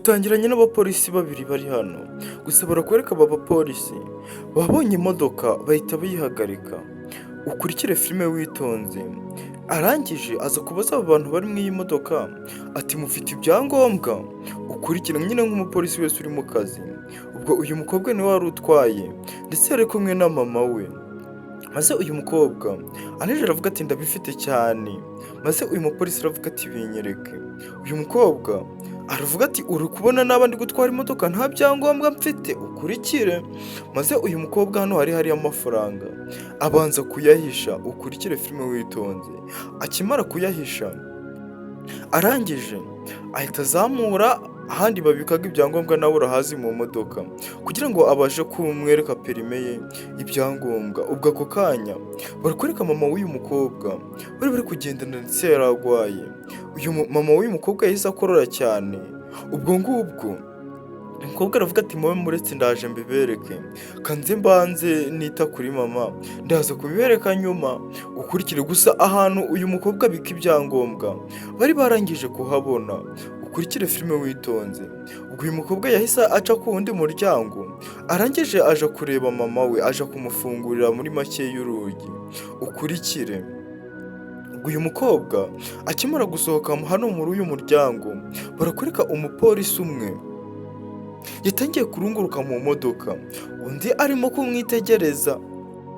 Dutangiranye n'abapolisi babiri bari hano, gusa barakwereka aba bapolisi babonye imodoka bahita bayihagarika. Ukurikire filime witonze. Arangije aza kubaza aba bantu bari muri iyi modoka ati: "Mufite ibyangombwa?" Ukurikire nyine nk'umupolisi wese uri mu kazi. Ubwo uyu mukobwa niwe wari utwaye, ndetse yari kumwe na mama we. Maze uyu mukobwa arangije aravuga ati: "Ndabifite cyane." Maze uyu mupolisi aravuga ati: "Binyereke." Uyu mukobwa aravuga ati: "Uri kubona naba ndi gutwara imodoka nta byangombwa mfite?" Ukurikire. Maze uyu mukobwa hano hari hariyo amafaranga, abanza kuyahisha. Ukurikire filime witonze. Akimara kuyahisha, arangije ahita azamura ahandi babikaga ibyangombwa, nawe urahazi mu modoka, kugira ngo abashe kumwereka perime ye, ibyangombwa. Ubwo ako kanya barakwereka mama w'uyu mukobwa bari kugendana, ndetse yari arwaye. Uyu mama w'uyu mukobwa yahise akorora cyane. Ubwo ngubwo umukobwa aravuga ati: "Mube muretse, ndaje mbibereke, kanze mbanze nita kuri mama, ndaza kubibereka nyuma." Ukurikire. Gusa ahantu uyu mukobwa abika ibyangombwa bari barangije kuhabona. Ukurikire filime witonze. Ubwo uyu mukobwa yahise aca ku wundi muryango, arangije aja kureba mama we, aja kumufungurira muri make y'urugi. Ukurikire. Ubwo uyu mukobwa akimara gusohoka hano muri uyu muryango, barakwereka umupolisi umwe yatangiye kurunguruka mu modoka, undi arimo kumwitegereza.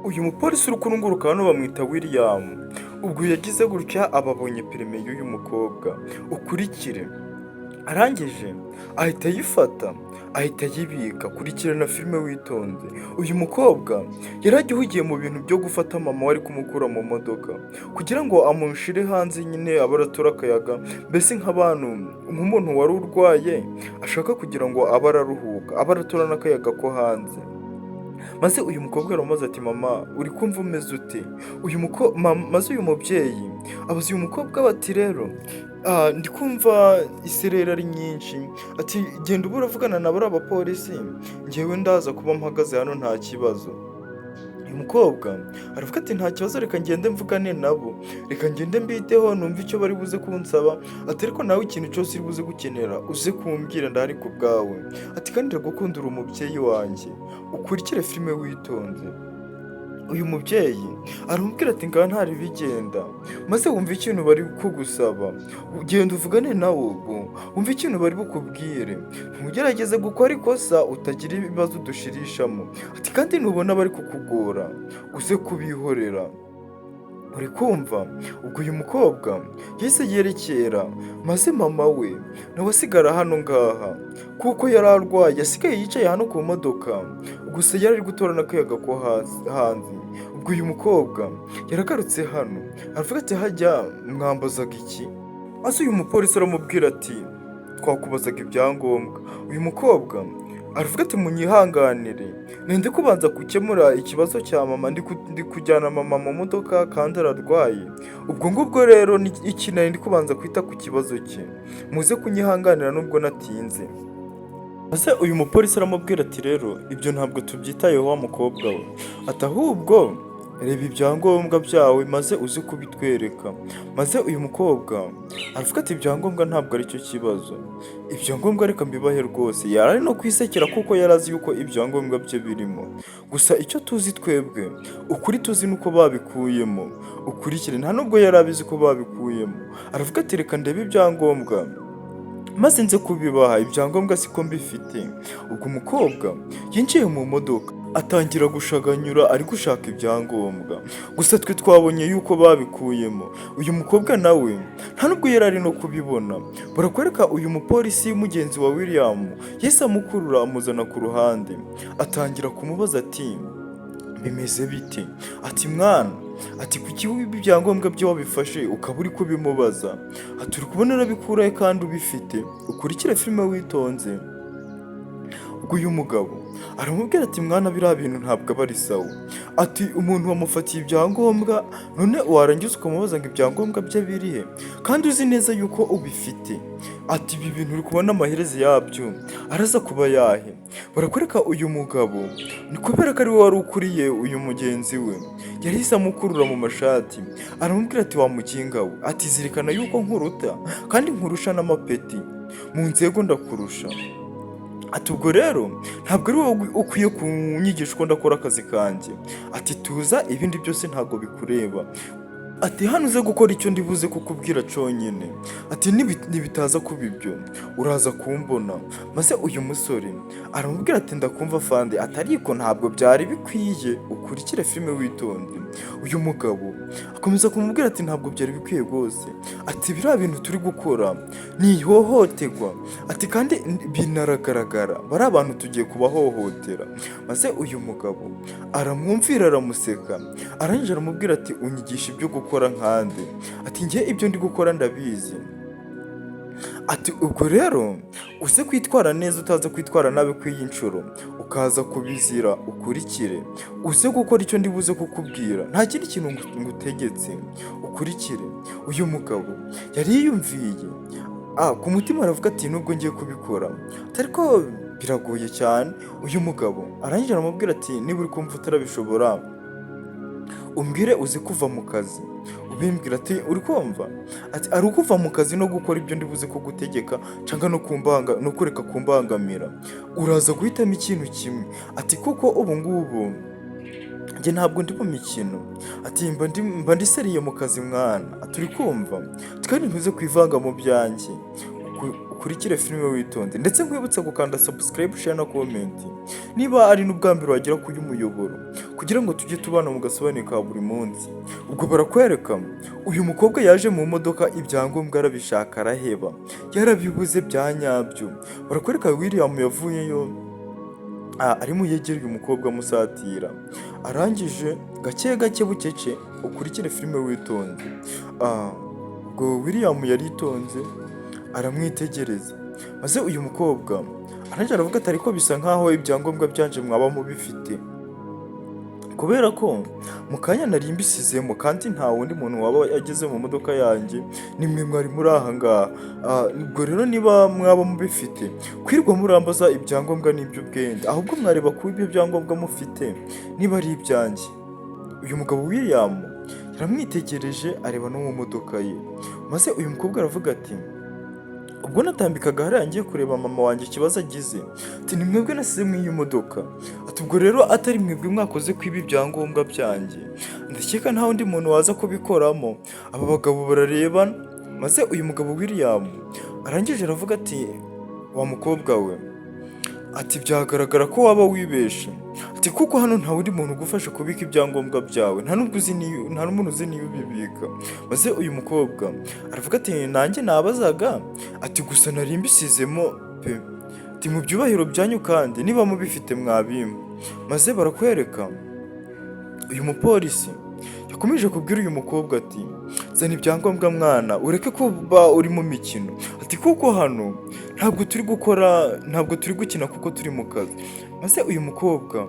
Uyu mupolisi uri kurunguruka hano bamwita William. Ubwo yagize gutya ababonye perime y'uyu mukobwa. Ukurikire. Arangije ahita ayifata, ahita ayibika. Kurikirana filime witonze. Uyu mukobwa yari agihugiye mu bintu byo gufata mama we, ari kumukura mu modoka kugira ngo amushire hanze nyine abe aratora akayaga, mbese nk'abantu, nk'umuntu wari urwaye ashaka kugira ngo abe araruhuka, abe aratora n'akayaga ko hanze. Maze uyu mukobwa aramubaza ati: "Mama, uri kumva umeze ute?" Maze uyu mubyeyi abaza uyu mukobwa bati: "Rero ndi kumva isereri ari nyinshi." Ati: "Genda uba uravugana na bariya bapolisi, njyewe ndaza kuba mpagaze hano, nta kibazo." Uyu mukobwa aravuga ati: "Nta kibazo, reka ngende mvugane nabo, reka ngende mbiteho, numve icyo bari buze kunsaba." Ati: "Ariko nawe ikintu cyose uri buze gukenera uze kumbwira, ndahari ku bwawe." Ati: "Kandi ndagukunda, uri umubyeyi wanjye." Ukurikire filime witonze. Uyu mubyeyi aramubwira ati: "Ngaha ntari bigenda, maze wumve ikintu bari kugusaba, ugenda uvugane nawe, ubwo wumve ikintu bari bukubwire, ntugerageze gukora ikosa utagira ibibazo udushirishamo." Ati: "Kandi nubona bari kukugora uze kubihorera, uri kumva?" Ubwo uyu mukobwa yahise yerekera, maze mama we nawe asigara hano ngaha kuko yari arwaye, yasigaye yicaye hano ku modoka, gusa yari ari gutora n'akayaga ko hanze. Ubwo uyu mukobwa yaragarutse hano aravuga ati: "Hajya mwambazaga iki?" Maze uyu mupolisi aramubwira ati: "Twakubazaga ibyangombwa." Uyu mukobwa aravuga ati: "Munyihanganire, ndi kubanza gukemura ikibazo cya mama, ndi kujyana mama mu modoka kandi ararwaye. Ubwo ngubwo rero ni iki, nari ndi kubanza kwita ku kibazo cye, muze kunyihanganira nubwo natinze." Maze uyu mupolisi aramubwira ati: "Rero ibyo ntabwo tubyitayeho, wa mukobwa we." Ati: "Ahubwo reba ibyangombwa byawe maze uze kubitwereka." Maze uyu mukobwa aravuga ati: "Ibyangombwa ntabwo aricyo kibazo, ibyangombwa reka mbibahe rwose." Yari ari no kwisekera kuko yari azi yuko ibyangombwa bye birimo. Gusa icyo tuzi twebwe, ukuri tuzi ni uko babikuyemo. Ukurikire. Nta nubwo yari abizi ko babikuyemo. Aravuga ati: "Reka ndebe ibyangombwa maze nze kubibaha, ibyangombwa siko mbifite." Ubwo umukobwa yinjiye mu modoka atangira gushaganyura, ari gushaka ibyangombwa. Gusa twe twabonye yuko babikuyemo. Uyu mukobwa nawe nta nubwo yari ari no kubibona. Barakwereka uyu mupolisi mugenzi wa William yahise amukurura, amuzana ku ruhande, atangira kumubaza ati: "Bimeze bite?" Ati: "Mwana," ati, "kuki ibyangombwa bye wabifashe ukaba uri kubimubaza?" Ati: "Uri kubona urabikurahe kandi ubifite?" Ukurikire filime witonze. Ubwo uyu mugabo aramubwira ati: "Mwana, biriya bintu ntabwo aba ari sawa." Ati: "Umuntu wamufatiye ibyangombwa, none warangiza ukamubaza ngo ibyangombwa bye birihe kandi uzi neza yuko ubifite?" Ati: "Ibi bintu uri kubona amaherezo yabyo araza kuba yahe?" Barakwereka uyu mugabo, ni kubera ko ari we wari ukuriye uyu mugenzi we, yahise amukurura mu mashati, aramubwira ati: "Wa mukinga we," ati, "zirikana yuko nkuruta kandi nkurusha n'amapeti." Mu nzego ndakurusha. Ati: "Ubwo rero ntabwo ari wowe ukwiye kunyigisha uko ndakora akazi kanjye." Ati: "Tuza, ibindi byose ntabwo bikureba." Ati: "Hano uze gukora icyo ndi buze kukubwira cyonyine." Ati: "Nibitaza kuba ibyo, uraza kumbona." Maze uyu musore aramubwira ati: "Ndakumva afande." Ati: "Ariko ntabwo byari bikwiye." Ukurikire filime witonde. Uyu mugabo akomeza kumubwira ati: "Ntabwo byari bikwiye rwose." Ati: "Biriya bintu turi gukora ni ihohoterwa." Ati: "Kandi binaragaragara, bari abantu tugiye kubahohotera." Maze uyu mugabo aramwumvira, aramuseka, arangije aramubwira ati: "Unyigisha ibyo gukora nkande?" Ati: "Njye ibyo ndi gukora ndabizi." Ati: "Ubwo rero uze kwitwara neza, utaza kwitwara nabi ku iyi nshuro ukaza kubizira. Ukurikire, uze gukora icyo ndi buze kukubwira, nta kindi kintu ngutegetse, ukurikire." Uyu mugabo yari yiyumviye ku mutima, aravuga ati: "Nubwo ngiye kubikora ariko biragoye cyane." Uyu mugabo arangije aramubwira ati: "Niba uri kumva utarabishobora, umbwire uze kuva mu kazi ubimbwira." Ati: "Uri kumva?" Ati: "Ari ukuva mu kazi no gukora ibyo ndi buze kugutegeka, cyangwa no kumbanga no kureka kumbangamira, uraza guhitamo ikintu kimwe." Ati: "Kuko ubu ngubu njye ntabwo ndi mu mikino." Ati: Mba ndi sérieux mu kazi, mwana." Ati: "Uri kumva? Kandi ntuze kwivanga mu byanjye." Ukurikire filime witonze, ndetse nkwibutsa gukanda subscribe, share na comment niba ari n'ubwa mbere wagera kuri uyu muyoboro, kugira ngo tujye tubana mu gasobanuye ka buri munsi. Ubwo barakwereka uyu mukobwa yaje mu modoka, ibyangombwa arabishaka araheba, yarabibuze bya nyabyo. Barakwereka William yavuyeyo, arimo yegera uyu mukobwa amusatira, arangije gake gake bucece. Ukurikire filime witonze. Ubwo William yaritonze aramwitegereza, maze uyu mukobwa arangije aravuga ati: "Ariko bisa nkaho ibyangombwa byanje mwaba mubifite, kubera ko mu kanya nari mbisizemo, kandi nta wundi muntu waba ageze mu modoka yanjye, ni mwe mwari muri aha ngaha. Ubwo rero niba mwaba mubifite, kwirwa murambaza ibyangombwa n'iby'ubwenge, ahubwo mwareba kuba ibyo byangombwa mufite niba ari ibyanjye." Uyu mugabo William yaramwitegereje, areba no mu modoka ye, maze uyu mukobwa aravuga ati: "Ubwo natambikaga hariya ngiye kureba mama wanjye ikibazo agize," ati, "ni mwebwe nasize mu iyi modoka." Ati: "Ubwo rero atari mwebwe mwakoze kwiba ibyangombwa byanjye, ndakeka nta wundi muntu waza kubikoramo." Aba bagabo bararebana, maze uyu mugabo William arangije aravuga ati: "Wa mukobwa we," ati, "byagaragara ko waba wibeshe," ati, "kuko hano nta wundi muntu ugufasha kubika ibyangombwa byawe, nta n'ubwo uzi niyo, nta n'umuntu uzi niyo ubibika." Maze uyu mukobwa aravuga ati: "Nanjye nabazaga," ati, "gusa nari mbisizemo pe." Ati: "Mu byubahiro byanyu, kandi niba mubifite mwabimpa." Maze barakwereka uyu mupolisi yakomeje kubwira uyu mukobwa ati: "Zana ibyangombwa mwana, ureke kuba uri mu mikino," ati, "kuko hano ntabwo turi gukora, ntabwo turi gukina, kuko turi mu kazi." Maze uyu mukobwa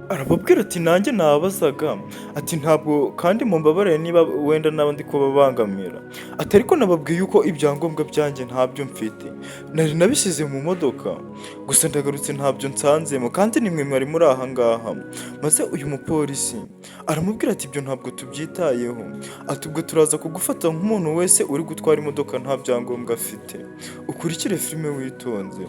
arababwira ati: "Nanjye nabazaga," ati, "ntabwo kandi mumbabarire niba wenda naba ndi kubabangamira," ati, "ariko nababwiye yuko ibyangombwa byanjye ntabyo mfite, nari nabishyize mu modoka, gusa ndagarutse ntabyo nsanzemo, kandi nimwe mwari muri aha ngaha." Maze uyu mupolisi aramubwira ati: "Ibyo ntabwo tubyitayeho," ati, "ubwo turaza kugufata nk'umuntu wese uri gutwara imodoka nta byangombwa afite." Ukurikire filime witonze.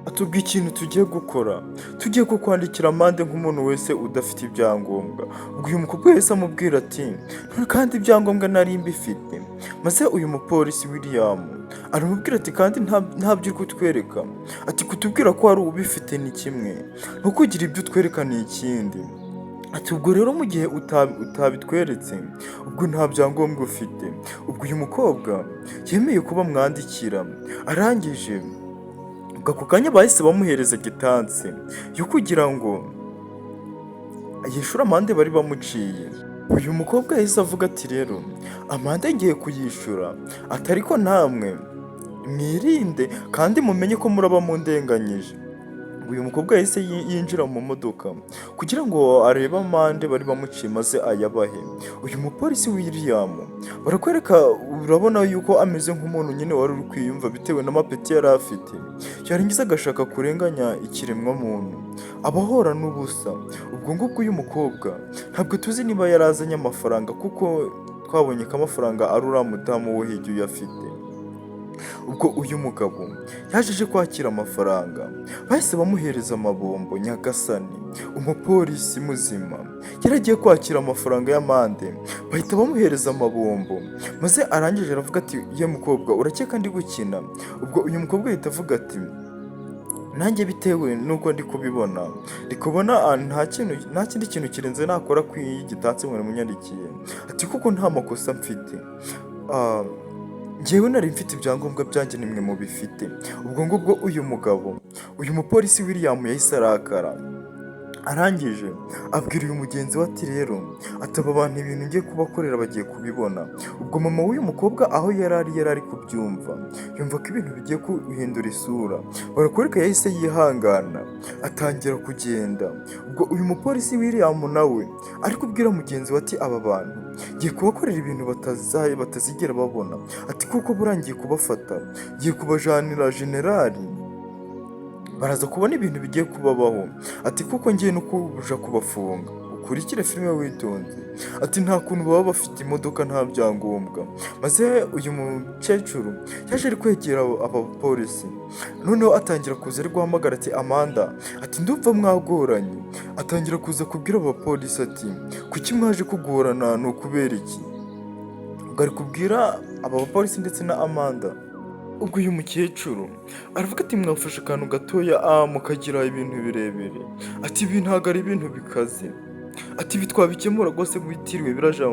Atubwiye ikintu tugiye gukora: tugiye kukwandikira amande nk'umuntu wese udafite ibyangombwa. Ubwo uyu mukobwa wese amubwira ati: "None kandi ibyangombwa nari mbifite?" Maze uyu mupolisi William aramubwira ati: "Kandi ntabyo uri kutwereka." Ati: "Kutubwira ko wari ubifite ni kimwe, no kugira ibyo utwereka ni ikindi." Ati: "Ubwo rero mu gihe utabitweretse, ubwo nta byangombwa ufite." Ubwo uyu mukobwa yemeye kuba mwandikira, arangije ubwo ako kanya bahise bamuhereza quittance yo kugira ngo yishyure amande bari bamuciye. Uyu mukobwa yahise avuga ati: "Rero amande ngiye kuyishyura," ati, "ariko namwe mwirinde kandi mumenye ko muraba mundenganyije." Uyu mukobwa yahise yinjira mu modoka kugira ngo arebe amande bari bamuciye, maze ayabahe. Uyu mupolisi William barakwereka, urabona yuko ameze nk'umuntu nyine wari uri kwiyumva bitewe n'amapeti yari afite, yarangiza agashaka kurenganya ikiremwamuntu abahora n'ubusa. Ubwo ngubwo uyu mukobwa ntabwo tuzi niba yarazanye amafaranga, kuko twabonye ko amafaranga ari uriya mudamu wo hirya uyafite. Ubwo uyu mugabo yaje aje kwakira amafaranga, bahise bamuhereza amabombo. Nyagasani, umupolisi muzima yari agiye kwakira amafaranga y'amande, bahita bamuhereza amabombo. Maze arangije aravuga ati: "Ye mukobwa, urakeka ndi gukina?" Ubwo uyu mukobwa ahita avuga ati: "Nanjye bitewe n'uko ndi kubibona, ndi kubona nta kintu, nta kindi kintu kirenze nakora ku iyi gitansi mwari munyandikiye." Ati: "Kuko nta makosa mfite. Njyewe nari mfite ibyangombwa byanjye, nimwe mubifite." Ubwo ngubwo uyu mugabo, uyu mupolisi William, yahise arakara, arangije abwira uyu mugenzi we ati: "Rero," ati, "aba bantu ibintu ngiye kubakorera bagiye kubibona." Ubwo mama w'uyu mukobwa aho yari ari kubyumva, yumva ko ibintu bigiye guhindura isura. Barakwereka yahise yihangana, atangira kugenda. Ubwo uyu mupolisi William nawe ari kubwira mugenzi we ati: "Aba bantu ngiye kubakorera ibintu batazigera babona," ati, "kuko burangiye kubafata, ngiye kubajanira generali, baraza kubona ibintu bigiye kubabaho," ati, "kuko ngiye no kuja kubafunga." Ukurikire filime witonze. Ati: "Nta kuntu baba bafite imodoka nta byangombwa." Maze uyu mukecuru yaje ari kwegera aba bapolisi, noneho atangira kuza ari guhamagara ati: "Amanda," ati, "ndumva mwagoranye." Atangira kuza kubwira abapolisi ati: "Kuki mwaje kugorana? Ni ukubera iki?" Ubwo ari kubwira aba bapolisi ndetse na Amanda. Ubwo uyu mukecuru aravuga ati: "Mwafashe akantu gatoya mukagira ibintu birebire," ati, "ibi ntabwo ari ibintu bikaze," ati, "ibi twabikemura rwose bitiriwe biraja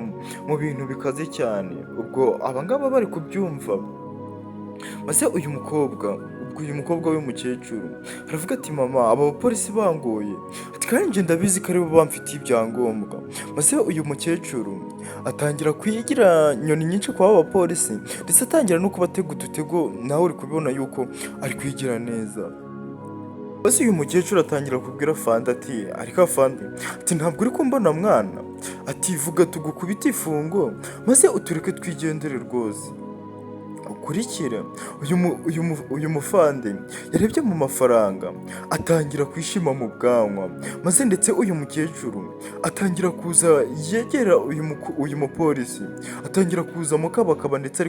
mu bintu bikaze cyane." Ubwo abangaba bari kubyumva, maze uyu mukobwa, ubwo uyu mukobwa w'umukecuru aravuga ati: "Mama, aba bapolisi bangoye," ati, "kandi njye ndabizi ko aribo bamfitiye ibyangombwa." Maze uyu mukecuru atangira kwigira nyoni nyinshi kwa aba bapolisi, ndetse atangira no kubatega udutego. Nawe uri kubibona yuko ari kwigira neza. Maze uyu mukecuru atangira kubwira afande ati: "Ariko afande," ati, "ntabwo uri kumbona mwana?" Ati: "Vuga tugukubite ifungo maze utureke twigendere rwose." Ukurikire, uyu mufande yarebye mu mafaranga, atangira kwishima mu bwanwa. Maze ndetse uyu mukecuru atangira kuza yegera uyu mupolisi, atangira kuza mukabakaba, ndetse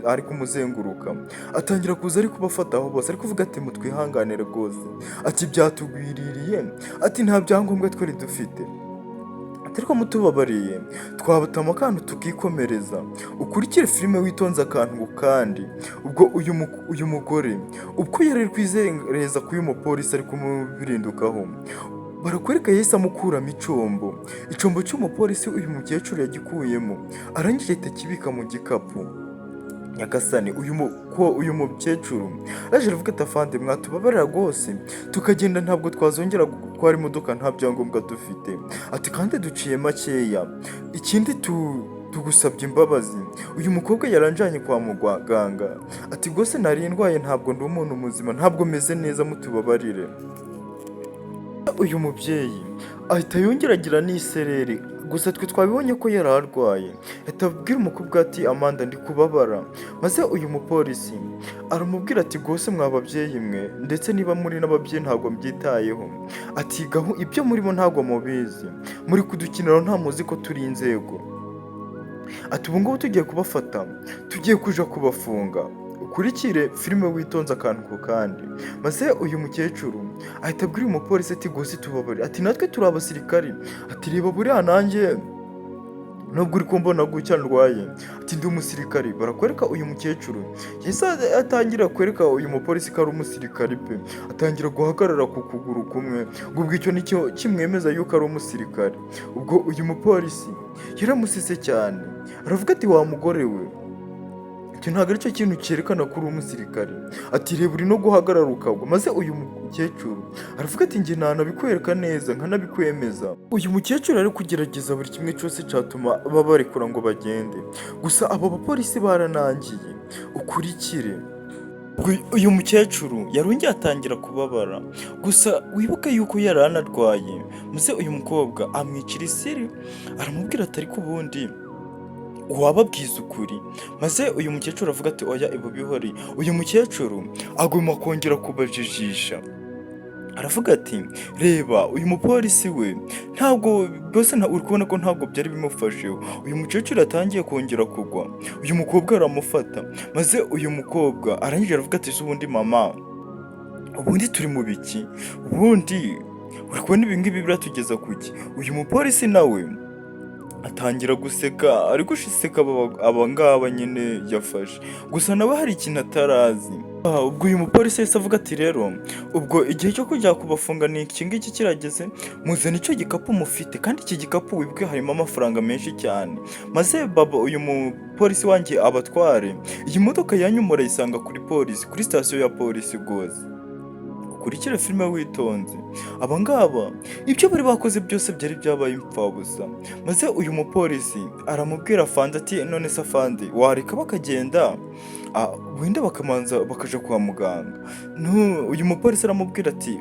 ari kumuzenguruka, atangira kuza ari kubafataho bose, ari kuvuga ati: "Mutwihanganire rwose," ati, "byatugwiririye," ati, "nta byangombwa twari dufite," ati, "ariko mutubabariye twabatama akantu tukikomereza." Ukurikire filime witonze akantu ku kandi. Ubwo uyu mugore ubwo yari ari kwizereza ko uyu mupolisi ari kumubirindukaho, barakwereka yahise amukuramo icombo. Icombo cy'umupolisi uyu mukecuru yagikuyemo, arangije ahita akibika mu gikapu. Nyagasani, ko uyu mukecuru yaje aravuga ati: "Afande, mwatubabarira rwose tukagenda, ntabwo twazongera gutwara imodoka nta byangombwa dufite," ati, "kandi duciye makeya. Ikindi tugusabye imbabazi. Uyu mukobwa yaranjanye kwa muganga," ati, "rwose nari ndwaye, ntabwo ndi umuntu muzima, ntabwo meze neza, mutubabarire." Uyu mubyeyi ahita yongera agira n'isereri, gusa twe twabibonye ko yari arwaye. Ahita abwira umukobwa ati: "Amanda, ndi kubabara." Maze uyu mupolisi aramubwira ati: "Rwose mwa babyeyi mwe, ndetse niba muri n'ababyeyi ntabwo mbyitayeho," ati, "gahu ibyo murimo ntabwo mubizi, muri kudukinira, nta muzi ko turi inzego," ati, "ubu ngubu tugiye kubafata, tugiye kuja kubafunga." Ukurikire filime witonze akantu ku kandi. Maze uyu mukecuru ahita abwira uyu mupolisi ati: "Rwose tubabarire," ati, "natwe turi abasirikari," ati, "reba buriya nanjye nubwo uri kumbona gutya ndwaye," ati, "ndi umusirikari." Barakwereka uyu mukecuru yahise atangira kwereka uyu mupolisi ko ari umusirikari pe, atangira guhagarara ku kuguru kumwe, ngo ubwo icyo nicyo kimwemeza yuko ari umusirikari. Ubwo uyu mupolisi yaramusise cyane, aravuga ati: "Wa mugore we, icyo ntabwo aricyo kintu cyerekana ko uri umusirikare," ati, "reba uri no guhagarara ukagwa." Maze uyu mukecuru aravuga ati: "Njye nanabikwereka neza nkanabikwemeza." Uyu mukecuru ari kugerageza buri kimwe cyose cyatuma babarekura ngo bagende, gusa abo bapolisi baranangiye. Ukurikire, uyu mukecuru yarongeye atangira kubabara, gusa wibuke yuko yari anarwaye. Maze uyu mukobwa amwicira isiri, aramubwira ati: "Ariko ubundi wababwiza ukuri?" Maze uyu mukecuru avuga ati: "Oya, ibo bihori." Uyu mukecuru agomba kongera kubajijisha. Aravuga ati: "Reba uyu mupolisi we, ntabwo rwose uri kubona ko ntabwo byari bimufasheho." Uyu mukecuru yatangiye kongera kugwa, uyu mukobwa aramufata, maze uyu mukobwa arangije aravuga ati: "Se ubundi mama, ubundi turi mu biki? Ubundi uri kubona ibi ngibi biratugeza ku ki?" Uyu mupolisi nawe atangira guseka, ari guseka aba ngaba nyine yafashe, gusa nawe hari ikintu atarazi. Ubwo uyu mupolisi yahise avuga ati: "Rero ubwo igihe cyo kujya kubafunga ni iki ngiki kirageze, muzane icyo gikapu mufite, kandi iki gikapu wibuke harimo amafaranga menshi cyane." Maze baba uyu mupolisi wanjye abatware, iyi modoka yanyu murayisanga kuri polisi, kuri sitasiyo ya polisi rwose. Ukurikire filime witonze. Aba ngaba ibyo bari bakoze byose byari byabaye impfabusa. Maze uyu mupolisi aramubwira afande ati: "None se afande, wareka bakagenda, wenda bakamanza bakaja kwa muganga?" Uyu mupolisi aramubwira ati: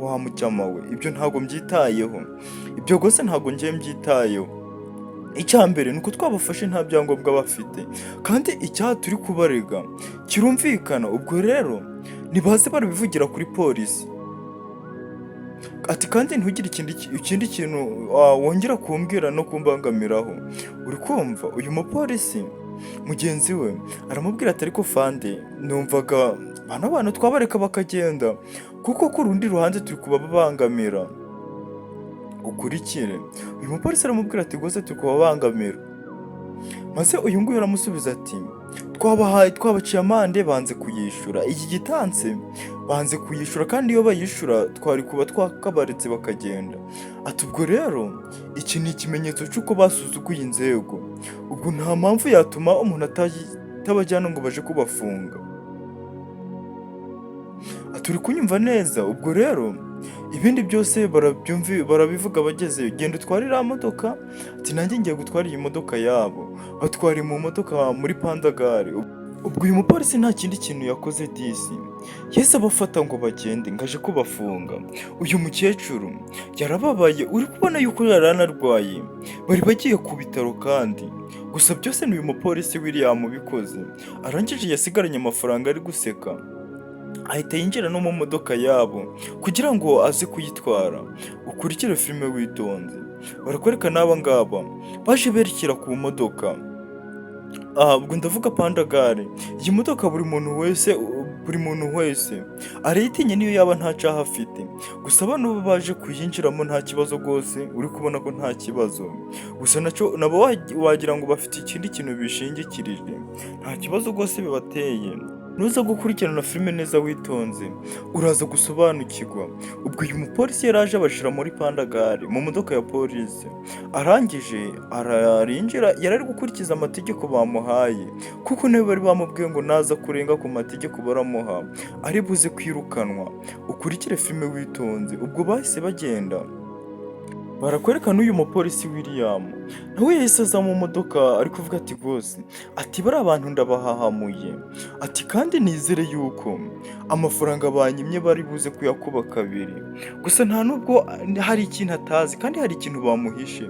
"Wa mujyama we, ibyo ntabwo mbyitayeho, ibyo rwose ntabwo ngiye mbyitayeho. Icya mbere ni uko twabafashe nta byangombwa bafite, kandi icyaha turi kubarega kirumvikana. Ubwo rero ntibaze barabivugira kuri polisi." Ati: "Kandi ntugire ikindi kintu wongera kumbwira no kumbangamiraho, uri kumva?" Uyu mupolisi mugenzi we aramubwira ati: "Ariko fande, numvaga bano bantu twabareka bakagenda, kuko ku rundi ruhande turi kubabangamira." Ukurikire, uyu mupolisi aramubwira ati: "Rwose turi kubabangamira." Maze uyu nguyu aramusubiza ati: "Twabahaye, twabaciye amande, banze kuyishyura. Iki gitanse banze kuyishyura, kandi iyo bayishyura twari kuba twakabaretse bakagenda." Ati: "Ubwo rero iki ni ikimenyetso cy'uko basuzuguye inzego. Ubwo nta mpamvu yatuma umuntu atabajyana ngo baje kubafunga." Ati: "Uri kunyumva neza? Ubwo rero ibindi byose barabivuga bagezeyo. Genda utware iriya modoka." Ati: "Nanjye ngiye gutwara iyi modoka yabo." Batwara mu modoka muri pandagare. Ubwo uyu mupolisi nta kindi kintu yakoze disi, yahise abafata ngo bagende ngo aje kubafunga. Uyu mukecuru yarababaye, uri kubona yuko yari anarwaye, bari bagiye ku bitaro kandi. Gusa byose ni uyu mupolisi William ubikoze. Arangije yasigaranye amafaranga ari guseka, ahita yinjira no mu modoka yabo kugira ngo aze kuyitwara. Ukurikire filime witonze. Barakwereka n'aba ngaba baje berekera ku modoka. Aha ubwo ndavuga pandagare. Iyi modoka buri muntu wese arayitinya niyo yaba nta cyaha afite. Gusa bano bo baje kuyinjiramo nta kibazo rwose, uri kubona ko nta kibazo. Gusa nacyo nabo wagira ngo bafite ikindi kintu bishingikirije, nta kibazo rwose bibateye. Nuza gukurikirana filime neza witonze, uraza gusobanukirwa. Ubwo uyu mupolisi yari aje abashyira muri pandagare mu modoka ya polisi, arangije arinjira. Yari ari gukurikiza amategeko bamuhaye, kuko nawe bari bamubwiye ngo naza kurenga ku mategeko baramuha ari buze kwirukanwa. Ukurikire filime witonze. Ubwo bahise bagenda. Barakwereka n'uyu mupolisi William nawe yahise aza mu modoka ari kuvuga ati: "Rwose," ati, "bariya bantu ndabahahamuye," ati, "kandi nizere yuko amafaranga banyimye bari buze kuyakuba kabiri." Gusa nta nubwo hari ikintu atazi, kandi hari ikintu bamuhishe.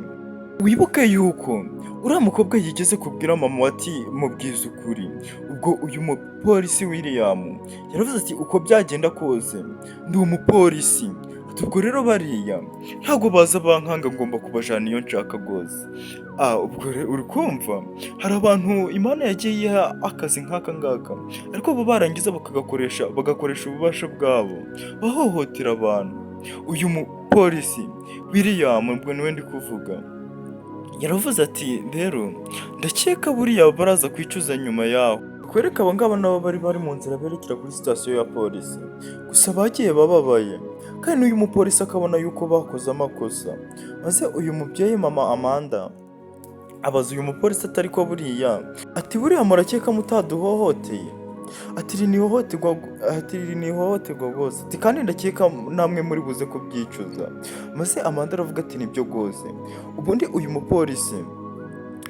Wibuke yuko uriya mukobwa yigeze kubwira mama we ati: "Mubwize ukuri." Ubwo uyu mupolisi William yaravuze ati: "Uko byagenda kose ndi umupolisi," ati, "ubwo rero bariya ntabwo baza bankanga, ngomba kubajana iyo nshaka rwose." Ubwo rero uri kumva hari abantu Imana yagiye iha akazi nk'aka ngaka, ariko bo barangiza bakagakoresha, bagakoresha ububasha bwabo bahohotera abantu. Uyu mupolisi William, ubwo niwe ndi kuvuga, yaravuze ati: "Rero ndakeka buriya baraza kwicuza nyuma yaho." Kwereka aba ngaba nabo bari bari mu nzira berekera kuri sitasiyo ya polisi, gusa bagiye bababaye, kandi n'uyu mupolisi akabona yuko bakoze amakosa. Maze uyu mubyeyi mama Amanda abaza uyu mupolisi atari ko buriya, ati: "Buriya murakeka mutaduhohoteye?" Ati: "Iri ni ihohoterwa," ati: "Iri ni ihohoterwa rwose," ati, "kandi ndakeka namwe muri buze kubyicuza." Maze Amanda aravuga ati: "Nibyo rwose." Ubundi uyu mupolisi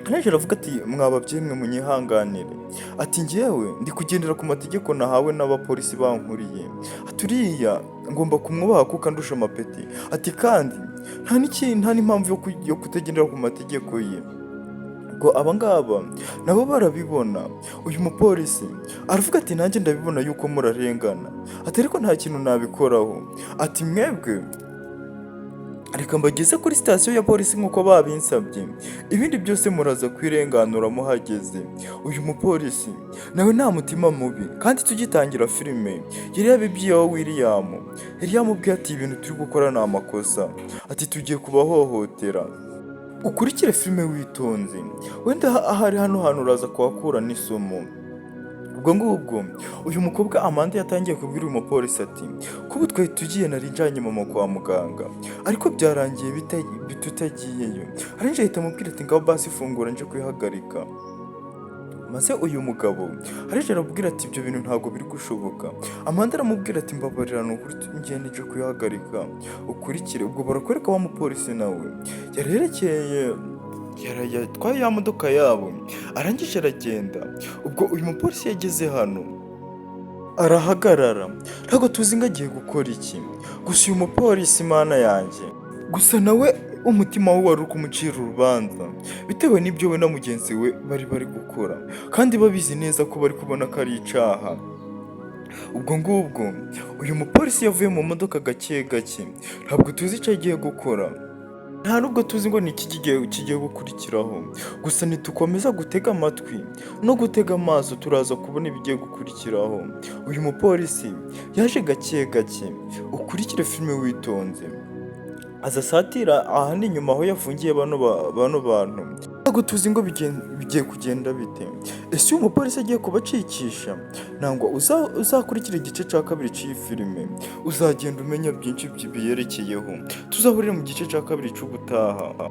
arangije aravuga ati: "Mwa babyeyi mwe, munyihanganire," ati, "njyewe ndi kugendera ku mategeko nahawe n'abapolisi bankuriye," ati, "uriya ngomba kumwubaha kuko andusha amapeti," ati, "kandi nta n'impamvu yo kutagendera ku mategeko ye." Ubwo abangaba nabo barabibona. Uyu mupolisi aravuga ati: "Nanjye ndabibona yuko murarengana," ati, "ariko nta kintu nabikoraho." Ati: "Mwebwe reka mbageze kuri sitasiyo ya polisi nk'uko babinsabye, ibindi byose muraza kwirenganura muhageze." Uyu mupolisi nawe nta mutima mubi, kandi tugitangira filime yari yabibwiyeho William, yari yamubwiye ati: "Ibintu turi gukora ni amakosa," ati: "Tugiye kubahohotera." Ukurikire filime witonze, wenda ahari hano hantu uraza kuhakura n'isomo. Ubwo ngubwo uyu mukobwa Amanda yatangiye kubwira uyu mupolisi ati: "Kuba twari tugiye, nari njyanye mama kwa muganga, ariko byarangiye tutagiyeyo." Arangije ahita amubwira ati: "Ngaho basi fungura nje kwihagarika." Maze uyu mugabo arangije aramubwira ati: "Ibyo bintu ntabwo biri gushoboka." Amanda aramubwira ati: "Mbabarira, ni ukuri ngende nje kwihagarika." Ukurikire, ubwo barakwereka wa mupolisi nawe yarerekeye, yatwaye ya modoka yabo, arangije aragenda. Ubwo uyu mupolisi yageze hano arahagarara, ntabwo tuzi ngo agiye gukora iki. Gusa uyu mupolisi, Mana yanjye, gusa nawe umutima we wari uri kumucira urubanza bitewe n'ibyo we na mugenzi we bari gukora, kandi babizi neza ko bari kubona ko ari icaha. Ubwo ngubwo uyu mupolisi yavuye mu modoka gake gake, ntabwo tuzi icyo agiye gukora, nta nubwo tuzi ngo ni iki kigiye gukurikiraho. Gusa nitukomeza gutega amatwi no gutega amaso, turaza kubona ibigiye gukurikiraho. Uyu mupolisi yaje gake gake, ukurikire filime witonze, aza asatira aha ni inyuma aho yafungiye bano bantu. Ntabwo tuzi ngo bigiye kugenda bite. Ese uyu mupolisi agiye kubacikisha? Ntabwo uzakurikira igice cya kabiri cy'iyi filime, uzagenda umenya byinshi biyerekeyeho. Tuzahurire mu gice cya kabiri cy'ubutaha.